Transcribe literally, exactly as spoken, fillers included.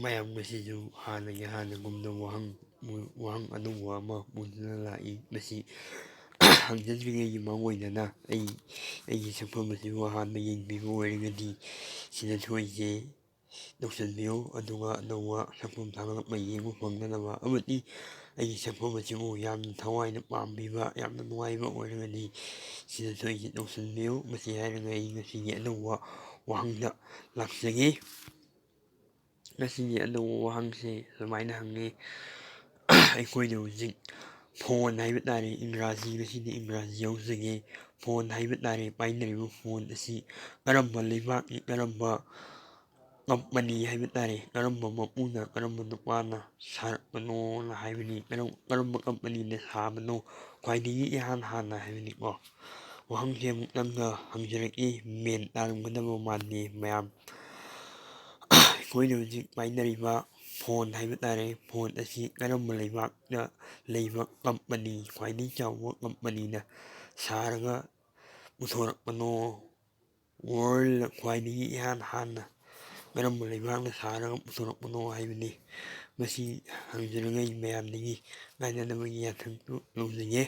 ꯃꯌꯥꯝ ꯉꯁꯤꯁꯨ ꯍꯥꯟꯅꯒꯤ ꯍꯥꯟꯅꯒꯨꯝꯅ ꯋꯥꯍꯪ, ꯋꯥꯍꯪ ꯑꯅꯧꯕ ꯑꯃ ꯄꯨꯗꯨꯅ ꯂꯥꯛꯏ꯫ ꯃꯁꯤ ꯍꯪꯖꯗ꯭ꯔꯤꯉꯩꯒꯤ ꯃꯥꯡꯑꯣꯏꯅꯅ ꯑꯩ, ꯑꯩꯒꯤ ꯁꯛꯐꯝ ꯑꯁꯤꯕꯨ ꯑꯍꯥꯟꯕ ꯌꯦꯡꯕꯤꯕ ꯑꯣꯏꯔꯒꯗꯤ ꯁꯤꯗ ꯊꯣꯛꯏꯁꯦ ꯇꯧꯁꯤꯟꯕꯤꯌꯨ꯫ ꯑꯗꯨꯒ ꯑꯅꯧꯕ ꯁꯛꯐꯝ ꯊꯥꯒꯠꯂꯛꯄ ꯌꯦꯡꯕ ꯐꯪꯅꯅꯕ ꯑꯃꯗꯤ ꯑꯩꯒꯤ ꯁꯛꯐꯝ ꯑꯁꯤꯕꯨ ꯌꯥꯝꯅ ꯊꯋꯥꯏꯅ ꯄꯥꯝꯕꯤꯕ, ꯌꯥꯝꯅ ꯅꯨꯡꯉꯥꯏꯕ ꯑꯣꯏꯔꯒꯗꯤ ꯁꯤꯗ ꯊꯣꯛꯏꯁꯦ ꯇꯧꯁꯤꯟꯕꯤꯌꯨ꯫ ꯃꯁꯤ ꯍꯥꯏꯔꯒ ꯑꯩ ꯉꯁꯤꯒꯤ ꯑꯅꯧꯕ ꯋꯥꯍꯪꯗ ꯂꯥꯛꯆꯒꯦ꯫ ꯉꯁꯤꯒꯤ ꯑꯅꯧꯕ ꯋꯥꯍꯪꯁꯦ ꯁꯨꯃꯥꯏꯅ ꯍꯪꯉꯤ꯫ ꯑꯩꯈꯣꯏꯅ ꯍꯧꯖꯤꯛ ꯐꯣꯟ ꯍꯥꯏꯕ ꯇꯥꯔꯦ, ꯏꯪꯒ꯭ꯔꯥꯖꯤ, ꯉꯁꯤꯗꯤ ꯏꯪꯒ꯭ꯔꯥꯖꯤ ꯌꯥꯎꯖꯒꯦ꯫ ꯐꯣꯟ ꯍꯥꯏꯕ ꯇꯥꯔꯦ, ꯄꯥꯏꯅꯔꯤꯕ ꯐꯣꯟ ꯑꯁꯤ ꯀꯔꯝꯕ ꯂꯩꯕꯥꯛꯀꯤ, ꯀꯔꯝꯕ ꯀꯝꯄꯅꯤ ꯍꯥꯏꯕ ꯇꯥꯔꯦ, ꯀꯔꯝꯕ ꯃꯄꯨꯅ, ꯀꯔꯝꯕ ꯅꯨꯄꯥꯅ ꯁꯥꯔꯛꯄꯅꯣꯅ ꯍꯥꯏꯕꯅꯤ꯫ ꯀꯔꯝ-, ꯀꯔꯝꯕ ꯀꯝꯄꯅꯤꯅ ꯁꯥꯕꯅꯣ ꯈ꯭ꯋꯥꯏꯗꯒꯤ ꯏꯍꯥꯟ ꯍꯥꯟꯅ ꯍꯥꯏꯕꯅꯤꯀꯣ꯫ ꯋꯥꯍꯪꯁꯦ ꯑꯃꯨꯛꯇꯪꯒ ꯍꯪꯖꯔꯛꯏ, ꯃꯦꯟ ꯇꯥꯔꯝꯒꯗꯕ ꯃꯥꯟꯗꯦ ꯃꯌꯥꯝ꯫ ꯑꯩꯈꯣꯏꯅ ꯍꯧꯖꯤꯛ ꯄꯥꯏꯅꯔꯤꯕ ꯐꯣꯟ ꯍꯥꯏꯕ ꯇꯥꯔꯦ, ꯐꯣꯟ ꯑꯁꯤ ꯀꯔꯝꯕ ꯂꯩꯕꯥꯛꯇ ꯂꯩꯕ ꯀꯝꯄꯅꯤ, ꯈ꯭ꯋꯥꯏꯗꯒꯤ ꯆꯥꯎꯕ ꯀꯝꯄꯅꯤꯅ ꯁꯥꯔꯒ ꯄꯨꯊꯣꯔꯛꯄꯅꯣ? ꯋꯥꯔꯜꯗ ꯈ꯭ꯋꯥꯏꯗꯒꯤ ꯏꯍꯥꯟ ꯍꯥꯟꯅ ꯀꯔꯝꯕ ꯂꯩꯕꯥꯛꯅ ꯁꯥꯔꯒ ꯄꯨꯊꯣꯔꯛꯄꯅꯣ ꯍꯥꯏꯕꯅꯤ꯫ ꯃꯁꯤ ꯍꯪꯖꯔꯒ ꯑꯩ ꯃꯌꯥꯝꯗꯒꯤ ꯉꯥꯏꯅꯅꯕꯒꯤ ꯌꯥꯊꯪꯁꯨ ꯂꯧꯖꯒꯦ꯫